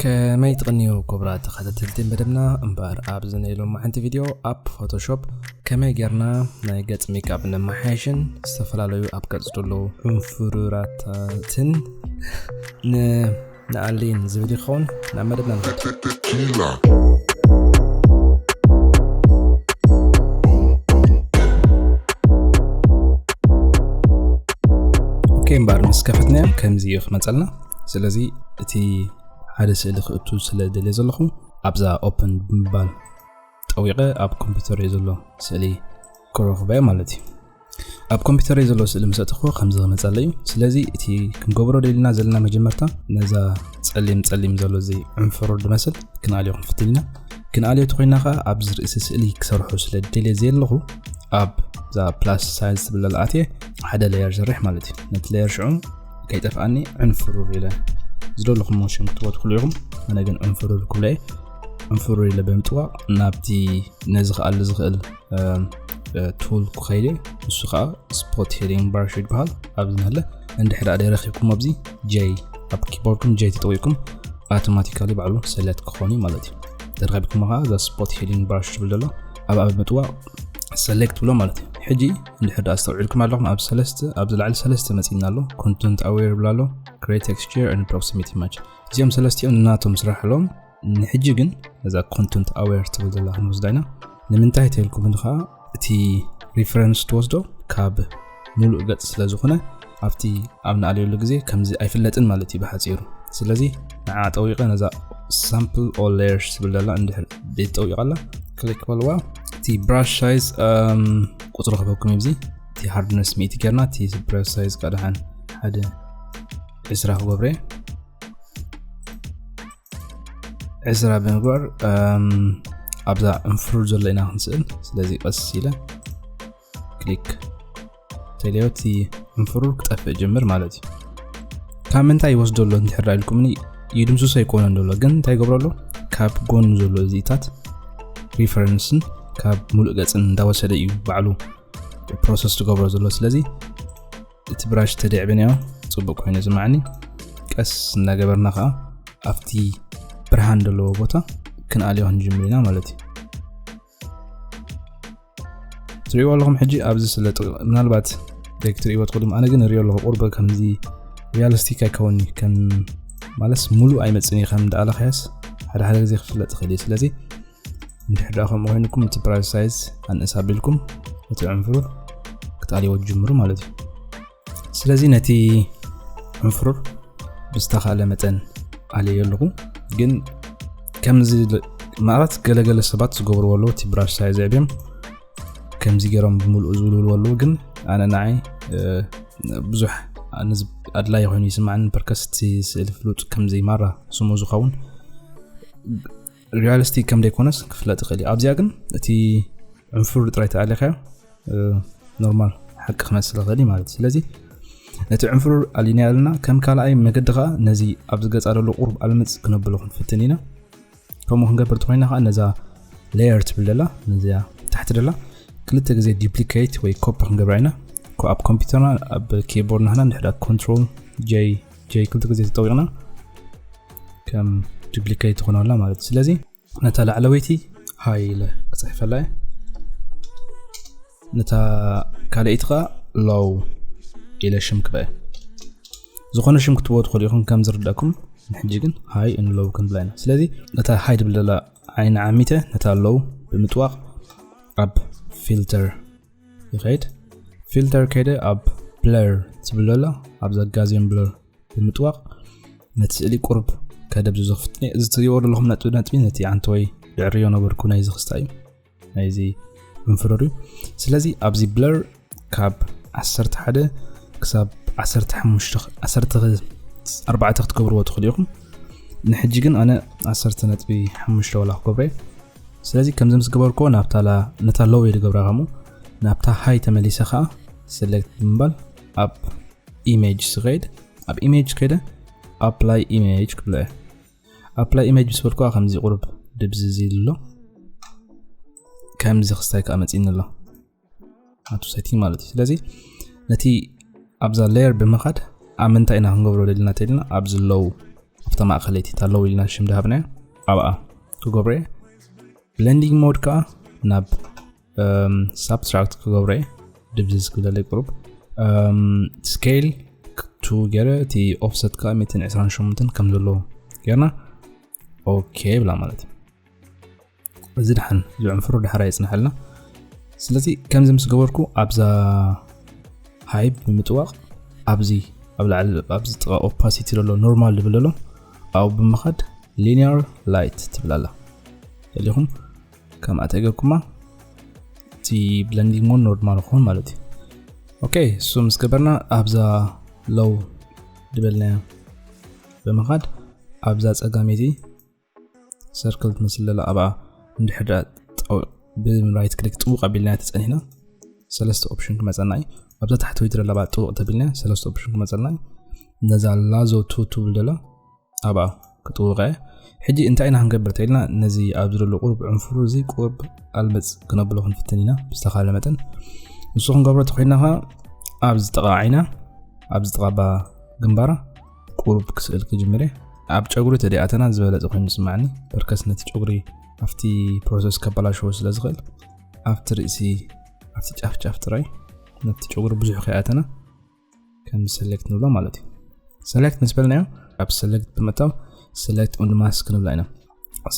ከመይ ትቕንዩ ክቡራት ተኸታተልቲ መደብና? እምበኣር ኣብዚ ናይ ሎማዓንቲ ቪድዮ ኣብ ፎቶሾፕ ከመይ ጌርና ናይ ገጽ ሜክኣፕ ነመሓየሽን ዝተፈላለዩ ኣብ ገጽ ዘለዉ ዕንፍሩራታትን ን-፣ ንኣሊን ዝብል ይኸውን። ናብ መደብና ንኸድ። ኦኬ፣ እምበኣር ምስ ከፈትናዮ ከምዚ እዩ ክመጸልና። ስለዚ እቲ ሓደ ስእሊ ክእቱ ስለ ደልየ ዘለኹ ኣብዛ ኦፕን ብምባል ጠዊቐ ኣብ ኮምፒውተር እዩ ዘሎ ስእሊ ክረኽበ ማለት እዩ። ኣብ ኮምፒውተር እዩ ዘሎ ስእሊ ምስ ኣተኽዎ ከምዚ ክመጸለ እዩ። ስለዚ እቲ ክንገብሮ ደሊና ዘለና መጀመርታ ነዛ ጸሊም ጸሊም ዘሎ እዚ ዕንፍሩር ዝመስል ክንኣልዮ ክንፍትን ኢና። ክንኣልዮ ተኾይና ኸዓ ኣብዚ ርእሲ ስእሊ ክሰርሖ ስለ ደልየ ዘለኹ ኣብ እዛ ፕላስ ሳይዝ ትብል ኣትየ ሓደ ሌየር ዝሰርሕ ማለት እዩ። ነቲ ሌየር ሽዑ ከይጠፍኣኒ ዕንፍሩር ኢለ ዝደለኹሞ ሽም ክትወትኩሉ ኢኹም። ኣነ ግን ዕንፍሩር ክብሎ እየ። ዕንፍሩር ኢለ ብምጥዋቕ ናብቲ ነዚ ክኣሊ ዝኽእል ቱል ክኸይደ፣ ንሱ ከዓ ስፖት ሂሊንግ ብራሽ ይበሃል። ኣብዚ ንህለ እንድሕር ደኣ ረኺብኩም ኣብዚ ጄ ኣብ ኪቦርድኩም ጄ ተጠዊቅኩም ኣውቶማቲካሊ ባዕሉ ሰሌክት ክኾን እዩ ማለት እዩ። ተረኺብኩም ከዓ እዛ ስፖት ሂሊንግ ብራሽ ትብል ዘሎ ኣብ ኣብ ምጥዋቕ ሰሌክት ብሎ ማለት እዩ። ሕጂ እንድሕር ደኣ ኣስተውዒልኩም ኣለኹም ኣብ ሰለስተ፣ ኣብ ዝላዕሊ ሰለስተ መጺና ኣሎ። ኮንተንት ኣዌር ብላ ኣሎ፣ ግሬ ቴክስቸር ኤንድ ፕሮክሲሚቲ ማች። እዚኦም ሰለስቲኦም ንናቶም ስራሕ ኣለዎም። ንሕጂ ግን እዛ ኮንተንት ኣዌር ትብል ዘላ ክንወስዳ ኢና። ንምንታይ ተልኩም እንዲ ከዓ እቲ ሪፈረንስ ትወስዶ ካብ ሙሉእ ገጽ ስለ ዝኾነ ኣብቲ ኣብ ንኣልየሉ ግዜ ከምዚ ኣይፍለጥን ማለት እዩ ብሓጺሩ። ስለዚ ንዓ ጠዊቐ ነዛ ሳምፕል ኦል ሌየርስ ትብል ዘላ እንድሕር ደይትጠዊቐላ ክሊክ በልዋ። እቲ ብራሽ ሳይዝ ቁጽሪ ክበኩም እዩ። እዚ እቲ ሃርድነስ ሚእቲ ጌርና እቲ ብራሽ ሳይዝ ከዓ ደሓን ሓደ ዕስራ ክገብረ ዕስራ ብምግባር ኣብዛ ዕንፍሩር ዘሎ ኢና ክንስእል። ስለዚ ቀስ ኢለ ክሊክ ተልዮ እቲ ዕንፍሩር ክጠፍእ ጀምር ማለት እዩ። ካብ ምንታይ ይወስዶ ኣሎ እንድሕር ኢልኩምኒ ይድምስሶ ኣይኮነን ዘሎ፣ ግን እንታይ ይገብሮ ኣሎ? ካብ ጎኑ ዘሎ እዚታት ሪፈረንስን ካብ ሙሉእ ገጽን እንዳወሰደ እዩ ባዕሉ ፕሮሰስ ትገብሮ ዘሎ። ስለዚ እቲ ብራሽ ተደዕብንዮ ጽቡቅ ኮይኑ ዝማዕኒ ቀስ እናገበርና ከዓ ኣብቲ ብርሃን ዘለዎ ቦታ ክንኣልዮ ክንጅምር ኢና ማለት እዩ። ትሪእዎ ኣለኹም ሕጂ ኣብዚ ስለ ጥቕ-፣ ምናልባት ደግ ትሪእዎ ትኽእሉ፣ ኣነ ግን ንሪኦ ኣለኹ ቁርበ ከምዚ ሪያሊስቲክ ኣይከውንኒ ከም ማለት ሙሉእ ኣይመጽእን እዩ ከም ደኣለኸያስ ሓደ ሓደ ግዜ ክፍለጥ ይኽእል እዩ። ስለዚ እንድሕር ደኣ ከምኡ ኮይንኩም እቲ ብራሽ ሳይዝ ኣንእስ ኣቢልኩም እቲ ዕንፍሩር ክትኣልይዎ ትጅምሩ ማለት እዩ። ስለዚ ነቲ ዕንፍሩር ብዝተኻለ መጠን ኣልየ ኣለኹ። ግን ከምዚ ል-፣ ማለት ገለገለ ሰባት ዝገብርዎ ኣለዉ፣ እቲ ብራሽ ሳይዝ ኣዕብዮም ከምዚ ገይሮም ብምሉኡ ዝውልውልዎ ኣለዉ። ግን ኣነ ንዓይ ብዙሕ ኣድላይ ኮይኑ ይስማዕኒ። በርከስቲ ስእሊ ፍሉጥ ከምዚ ማራ ስሙ ዝኸውን ሪያሊስቲክ ከም ዘይኮነስ ክፍለጥ ይኽእል እዩ። ኣብዚኣ ግን እቲ ዕንፍሩር ጥራይ ተኣሊኻዮ ኖርማል ሓቂ ክመስል ይኽእል እዩ ማለት እዩ። ስለዚ ነቲ ዕንፍሩር ኣሊና ኣለና። ከም ካልኣይ መገዲ ከዓ ነዚ ኣብዚ ገጻ ዘሎ ቁሩብ ኣልምጽ ክነብሎ ክንፍትን ኢና። ከምኡ ክንገብር ተኾይና ከዓ ነዛ ሌየር ትብል ደላ፣ ነዚኣ ታሕቲ ደላ ክልተ ግዜ ዱፕሊኬት ወይ ኮፒ ክንገብራ ኢና። ኮ-፣ ኣብ ኮምፒውተርና ኣብ ኪቦርድ ናህና እንድሕር ኮንትሮል ጄ ጄ ክልተ ግዜ ተጠዊቕና ከም ዱፕሊኬት ትኾነላ ማለት እዩ። ስለዚ ነታ ላዕለወይቲ ሃይ ኢለ ክጽሕፈላ እየ። ነታ ካልኣይቲ ኸኣ ሎው ኢለ ሽም ክበአ። ዝኾነ ሽም ክትብዎ ትኽእሉ ኢኹም ከም ዝርዳእኩም። ንሕጂ ግን ሃይ ን ሎው ክንብላ ኢና። ስለዚ ነታ ሃይ ትብል ዘላ ዓይኒ ዓሚተ ነታ ሎው ብምጥዋቕ ኣብ ፊልተር ይኸይድ። ፊልተር ከይደ ኣብ ብለር ትብል ዘላ ኣብዛ ጋዜን ብለር ብምጥዋቕ ነቲ ስእሊ ቁሩብ ከደብዝዞ ክፍትን እየ። እዚ ትሪእዎ ዘለኹም ነጥቢ ነጥቢ ነቲ ዓንተወይ ድዕርዮ ነበርኩ ናይዚ ክስታይ እዩ። ናይዚ ዕንፍሩር እዩ። ስለዚ ኣብዚ ብለር ካብ ዓሰርተ ሓደ ክሳብ ዓሰርተ ሓሙሽተ፣ ዓሰርተ ኣርባዕተ ክትገብርዎ ትኽእሉ ኢኹም። ንሕጂ ግን ኣነ ዓሰርተ ነጥቢ ሓሙሽተ ዋላ ክገብሮ እየ። ስለዚ ከምዚ ምስ ገበርክዎ ናብታ ላ-፣ ነታ ሎው ኢለ ገብራ ከምኡ ናብታ ሃይ ተመሊሰ ኸኣ ሰሌክት ብምባል ኣብ ኢሜጅ ስኸይድ፣ ኣብ ኢሜጅ ከይደ ኣፕላይ ኢሜጅ ክብሎ እየ። ኣፕላይ ኢሜጅ ምስ በልኩዋ ከምዚ ቁሩብ ድብዝዝ ኢሉ ኣሎ። ከምዚ ክስታይ ከኣ መጺእኒ ኣሎ። ኣቱ ሰቲንግ ማለት እዩ። ስለዚ ነቲ ኣብዛ ሌየር ብምኻድ ኣብ ምንታይ ኢና ክንገብሮ ደሊና ተይልና ኣብዚ ሎው ኣብታ ማእኸለይቲ ታለው ኢልና ሽም ድሃብናያ ኣብኣ ክገብረ። ብለንዲንግ ሞድ ከዓ ናብ ሳብትራክት ክገብረ ድብዝዝ ክብለለይ ቁሩብ ስኬል ቱ ገይረ እቲ ኦፍሰት ከዓ ሚእትን ዕስራን ሸሞንተን ከም ዘለዎ ገይርና ኦኬ ብላ ማለት እዩ። እዚ ድሓን ዝዕንፍሩ ድሓራ የፅንሐልና። ስለዚ ከምዚ ምስ ገበርኩ ኣብዛ ሃይብ ብምጥዋቕ ኣብዚ ኣብ ላዕሊ ኣብዚ ጥቓ ኦፓሲቲ ዘሎ ኖርማል ዝብል ዘሎ ኣብኡ ብምኻድ ሊኒየር ላይት ትብላላ። ደሊኹም ከምኣ ተገብኩማ እቲ ብለንዲንግ ሞድ ኖርማል ክኾን ማለት እዩ። ኦኬ፣ እሱ ምስ ገበርና ኣብዛ ሎው ዝበልናያ ብምኻድ ኣብዛ ፀጋመይቲ ሰርክል ትመስል ዘላ ኣብኣ እንድሕር ደኣ ጠው- ብራይት ክሊክ ጥውቕ ኣቢልና ተጸኒሕና ሰለስተ ኦፕሽን ክመጸና እዩ። ኣብዛ ታሕተወይቲ ዘላ ኣብኣ ጥውቕ ተቢልና ሰለስተ ኦፕሽን ክመጸና እዩ። ነዛ ላዞ ቱ ትብል ዘላ ኣብኣ ክጥውቐ። ሕጂ እንታይ ኢና ክንገብር ተኢልና ነዚ ኣብዚ ዘሎ ቁሩብ ዕንፍሩ እዚ ቁሩብ ኣልመጽ ክነብሎ ክንፍትን ኢና ብዝተኻለ መጠን። ንሱ ክንገብሮ ተኾይንና ኸዓ ኣብዚ ጥቓ ዓይና ኣብዚ ጥቓ ባ ግንባራ ቁሩብ ክስእል ክጅምር እየ። ኣብ ጨጉሪ ተደኣተና ዝበለጸ ኮይኑ ዝስማዕኒ በርከስ ነቲ ጨጉሪ ኣብቲ ፕሮሰስ ከበላሽዎ ስለ ዝኽእል ኣብቲ ርእሲ ኣብቲ ጫፍ ጫፍ ጥራይ ነቲ ጨጉሪ ብዙሕ ከይኣተና ከም ሰሌክት ንብሎ ማለት እዩ። ሰሌክት ምስ በልናዮ ኣብ ሰሌክት ብምእታው ሰሌክት ኦን ማስክ ንብላ ኢና።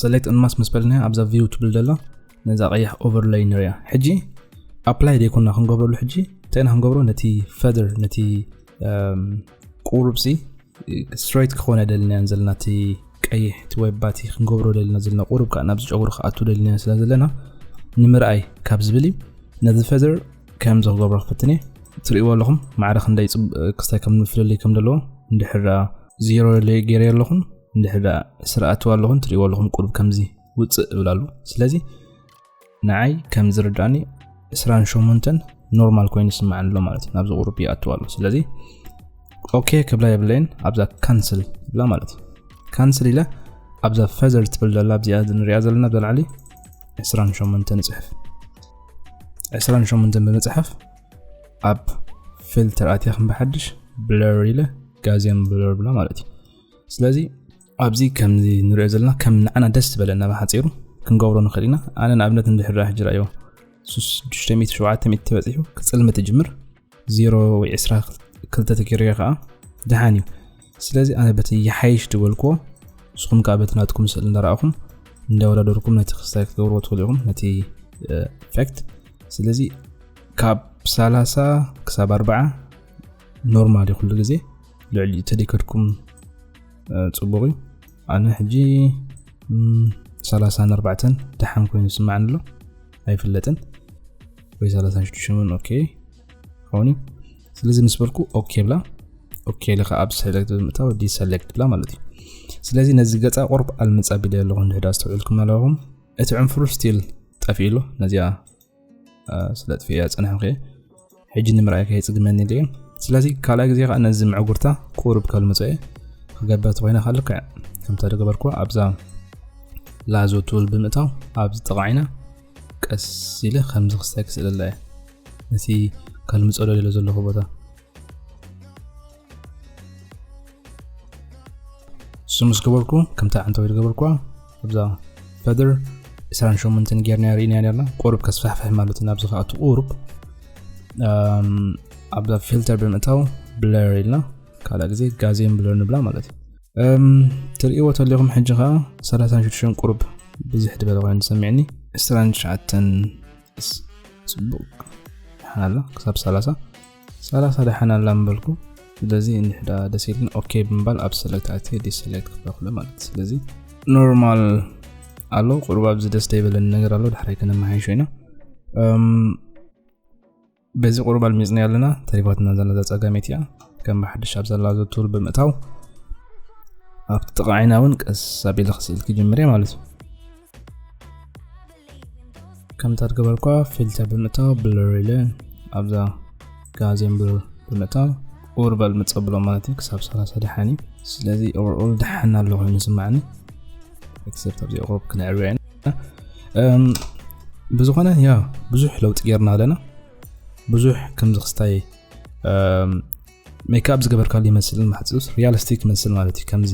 ሰሌክት ኦን ማስክ ምስ በልናዮ ኣብዛ ቪው ትብል ደላ ነዛ ቀያሕ ኦቨርለይ ንሪያ። ሕጂ ኣፕላይ ደይኮና ክንገብረሉ ሕጂ እንታይ ኢና ክንገብሮ ነቲ ፈደር ነቲ ቁሩብ ሲ ስትሬት ክኾነ ደልና ዘለና እቲ ቀይሕ እቲ ወይ ባቲ ክንገብሮ ደልና ዘለና ቁሩብ ከዓ ናብዚ ጨጉሪ ክኣቱ ደልና ስለ ዘለና ንምርኣይ ካብ ዝብል እዩ። ነዚ ፈደር ከምዚ ክገብሮ ክፍትን እየ። ትርእይዎ ኣለኹም ማዕረ ክንደይ ክስታይ ከም ፍልልይ ከም ዘለዎ እንድሕር ዜሮ ገይረ ኣለኹም እንድሕር ስርኣትዋ ኣለኹም ትርእይዎ ኣለኹም ቁሩብ ከምዚ ውፅእ እብል ኣሎ። ስለዚ ንዓይ ከም ዝርዳእኒ ዕስራን ሸሞንተን ኖርማል ኮይኑ ይስማዓኒ ኣሎ ማለት እዩ። ናብዚ ቁሩብ ይኣትዋ ኣሎ። ስለዚ ኦኬ ክብላ የብለይን ኣብዛ ካንስል ይብላ ማለት እዩ። ካንስል ኢለ ኣብዛ ፈዘር ትብል ዘላ ኣብዚኣ ንሪኣ ዘለና ኣብዛ ላዕሊ ዕስራን ሸሞንተን ንፅሕፍ። ዕስራን ሸሞንተን ብምፅሓፍ ኣብ ፊልተር ኣትያ ከም ብሓድሽ ብለር ኢለ ጋዜን ብለር ብላ ማለት እዩ። ስለዚ ኣብዚ ከምዚ ንሪኦ ዘለና ከም ንዓና ደስ ዝበለና ብሓፂሩ ክንገብሮ ንኽእል ኢና። ኣነ ንኣብነት እንድሕር ዳ ሕጂ ራእዮ ሽዱሽተ ሚእቲ ሸውዓተ ሚእቲ ተበፂሑ ክፅልምት ይጅምር ዜሮ ወይ ዕስራ ክልተ ተኪርዮ ከዓ ድሓን እዩ። ስለዚ ኣነ በቲ ይሓይሽ ዝበልክዎ ንስኹም ከዓ በቲ ናትኩም ስእል እንዳረኣኹም እንዳወዳደርኩም ነቲ ክስታይ ክትገብርዎ ትኽእሉ ኢኹም ነቲ ኢፌክት። ስለዚ ካብ ሰላሳ ክሳብ ኣርባዓ ኖርማል እዩ ኩሉ ግዜ። ልዕሊ ተደይከድኩም ፅቡቕ እዩ። ኣነ ሕጂ ሰላሳን ኣርባዕተን ደሓን ኮይኑ ዝስማዕኒ ኣሎ ኣይፍለጥን ወይ ሰላሳን ሽዱሽተን እውን ኦኬ ኸውን እዩ። ስለዚ ምስ በልኩ ኦኬ ብላ ኦኬ ኢለ ከዓ ኣብ ሰሌክት ብምእታው ዲሰሌክት ብላ ማለት እዩ። ስለዚ ነዚ ገፃ ቁርብ ኣልምፃ ቢለ ኣለኹ እንድሕዳ ኣስተውዒልኩም ኣለኹም እቲ ዕንፍሩ ስቲል ጠፊኡ ኣሎ ነዚኣ ስለ ጥፊእያ ጽንሐ ከ ሕጂ ንምርኣይ ከይጽግመኒ ድየ። ስለዚ ካልኣይ ግዜ ከዓ ነዚ ምዕጉርታ ቁሩብ ከልምጾ እየ። ክገብር ተኾይነ ከዓ ልክዕ ከምታ ዝገበርኩ ኣብዛ ላዞ ቱል ብምእታው ኣብዚ ጥቓ ዓይና ቀስ ኢለ ከምዚ ክስታይ ክስእለላ እየ። ነቲ ከልምጾ ደልዮ ዘለኹ ቦታ እሱ ምስ ገበርኩ ከምታ ዓንተወይ ዝገበርኩዋ ኣብዛ ፈደር ዕስራን ሸሞንተን ጌርና ርኢና ነርና። ቁሩብ ከስፋሕፍሕ ማለት እዩ ናብዚ ከኣቱ ቁሩብ ኣብዛ ፊልተር ብምእታው ብለር ኢልና ካልእ ግዜ ጋዜን ብለር ንብላ ማለት እዩ። ትርእይዎ ተለኹም ሕጂ ከዓ ሰላሳን ሽዱሽተን ቁሩብ ብዝሕ ዝበለ ኮይኑ ዝሰሚዕኒ ዕስራን ትሽዓተን ጽቡቅ ሓላ ክሳብ ሰላሳ ሰላሳ ደሓን ኣላ ምበልኩ። ስለዚ እንድሕዳ ደስ ኢልን ኦኬ ብምባል ኣብ ሰለክት ኣትየ ዲሰለክት ክብለኩለ ማለት እዩ። ስለዚ ኖርማል ኣሎ ቁሩብ ኣብዚ ደስ ዘይበለኒ ነገር ኣሎ ድሕራይ ከነመሓይሾ ኢና። በዚ ቁሩብ ኣልሚጽና ኣለና ተሪፋትና ዘላ ጸጋመይቲ እያ። ከም ብሓድሽ ኣብ ዘላ ቱል ብምእታው ኣብቲ ጥቓ ዓይና እውን ቀስ ኣቢለ ክስእል ክጅምር እየ ማለት እዩ። ከምታ ትገበርኳ ፊልተር ብምእታው ብለር ኢለ ኣብዛ ጋዜን ብለር ብምእታው ኦርባል ምጸብሎ ማለት እዩ ክሳብ ሰላሳ ደሓን እዩ። ስለዚ ኦቨርኦል ደሓን ኣሎ ኮይኑ ይስማዕኒ። ኤክሰፕት ኣብዚ ቁሩብ ክነዕብያ ኢና። ብዝኾነ ያ ብዙሕ ለውጢ ጌርና ኣለና። ብዙሕ ከምዚ ክስታይ ሜካፕ ዝገበርካሉ ይመስልን ማሕፅኡስ ሪያሊስቲክ ይመስል ማለት እዩ። ከምዚ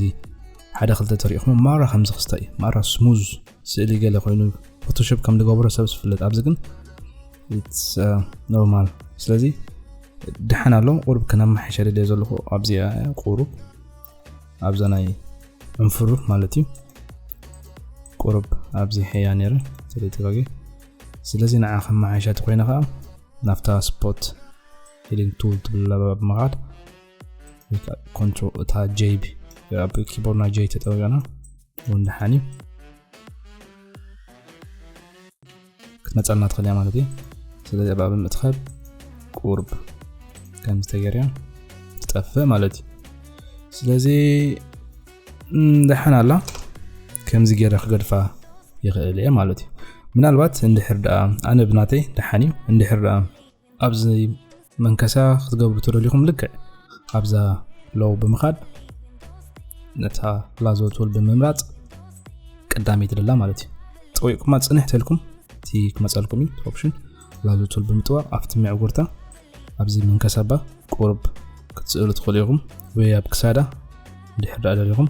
ሓደ ክልተ ተሪእኹም ማራ ከምዚ ክስታይ ማራ ስሙዝ ስእሊ ገለ ኮይኑ ፎቶሾፕ ከም ዝገብሮ ሰብ ዝፍለጥ። ኣብዚ ግን ኖርማል። ስለዚ ድሓን ኣሎ። ቁሩብ ከነማሓይሻ ደልየ ዘለኹ ኣብዚኣ ቁሩብ ኣብዛ ናይ ዕንፍሩር ማለት እዩ። ቁሩብ ኣብዚ ሕያ ነይረ ስለተጋገ። ስለዚ ንዓ ከመሓይሻ ተኮይነ ከዓ ናብታ ስፖት ሂሊንግ ቱል ትብል ብምኻድ ኮንትሮል እታ ጄቢ ኣብ ኪቦርድና ጄ ተጠዊቕና እውን ድሓን እዩ ክትመፀልና ትኽእል እያ ማለት እዩ። ስለዚ ኣብኣ ብምእትኻል ቁርብ ከም ዝተገርያ ትጠፍእ ማለት እዩ። ስለዚ ደሓን ኣላ ከምዚ ገይረ ክገድፋ ይኽእል እየ ማለት እዩ። ምናልባት እንድሕር ደኣ ኣነ ብናተይ ደሓን እዩ። እንድሕር ደኣ ኣብዚ መንከሳ ክትገብሩ ተደሊኹም ልክዕ ኣብዛ ሎው ብምኻድ ነታ ላዞ ቱል ብምምራፅ ቀዳመይቲ ደላ ማለት እዩ። ጠዊቕኩማ ፅንሕ ተልኩም እቲ ክመፀልኩም እዩ ኦፕሽን ላዞ ቱል ብምጥዋቕ ኣብቲ ምዕጉርታ ኣብዚ መንከሳባ ቁርብ ክትስእሉ ትኽእሉ ኢኹም ወይ ኣብ ክሳዳ ድሕር ደኣ ደሊኹም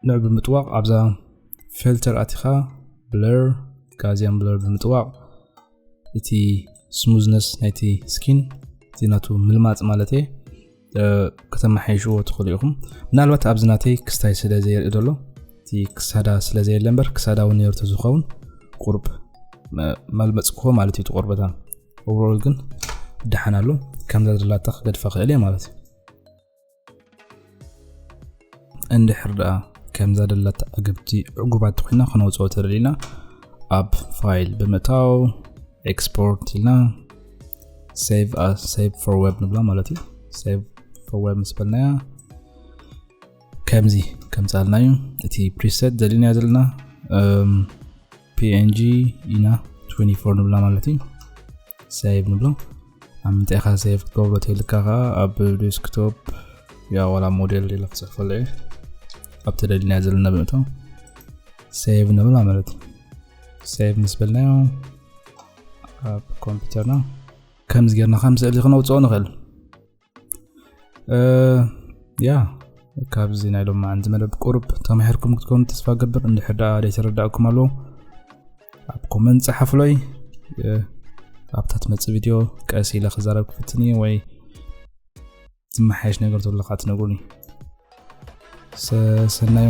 ንዕ ብምጥዋቕ ኣብዛ ፊልተር ኣቲኻ ብለር ጋዚያን ብለር ብምጥዋቕ እቲ ስሙዝነስ ናይቲ ስኪን እቲ ናቱ ምልማፅ ማለት እየ ከተመሓይሽዎ ትኽእሉ ኢኹም። ምናልባት ኣብዚ ናተይ ክስታይ ስለ ዘየርኢ ዘሎ እቲ ክሳዳ ስለ ዘየለ እምበር ክሳዳ እውን ነርቶ ዝኸውን ቁርብ መልመፅክዎ ማለት እዩ። ትቆርበታ ኦቨሮል ግን ደሓን ኣሎ። ከምዛ ዘላታ ክገድፋ ክእል እየ ማለት እዩ። እንድሕር ደኣ ከምዛ ደላታ ኣገብቲ ዕጉባት ኮይና ክነውፅኦ ተደሊና ኣብ ፋይል ብምእታው ኤክስፖርት ኢልና ሴቭ ሴቭ ፎር ዌብ ንብላ ማለት እዩ። ሴቭ ፎር ዌብ ምስ በልናያ ከምዚ ከምፃልና እዩ። እቲ ፕሪሰት ደሊና ዘለና ፒኤንጂ ኢና ትዌንቲ ፎር ንብላ ማለት እዩ። ሴቭ ንብሎ ኣብ ምንታይ ኢኻ ሴቭ ክትገብሮ ተልካ ከዓ ኣብ ዴስክቶፕ ያ ዋላ ሞዴል ኢለ ክፅሕፈሉ እየ። ኣብ ተደሊና ዘለና ብምእቶ ሴቭ ንብላ ማለት እዩ። ሴቭ ምስ በልናዮ ኣብ ኮምፒውተርና ከምዚ ጌርና ከም ስእሊ ክነውፅኦ ንኽእል። ያ ካብዚ ናይ ሎማዓንቲ መደብ ቁሩብ ተማሂርኩም ክትኮኑ ተስፋ ገብር። እንድሕር ደኣ ዘይተረዳእኩም ኣለዎ ኣብ ኮመንት ጸሓፉለይ። ኣብታ ትመጽእ ቪድዮ ቀስ ኢለ ክዛረብ ክፍትን እየ ወይ ዝመሓየሽ ነገር ተሎ ከዓ ትነግሩኒ። ሰሰናዩ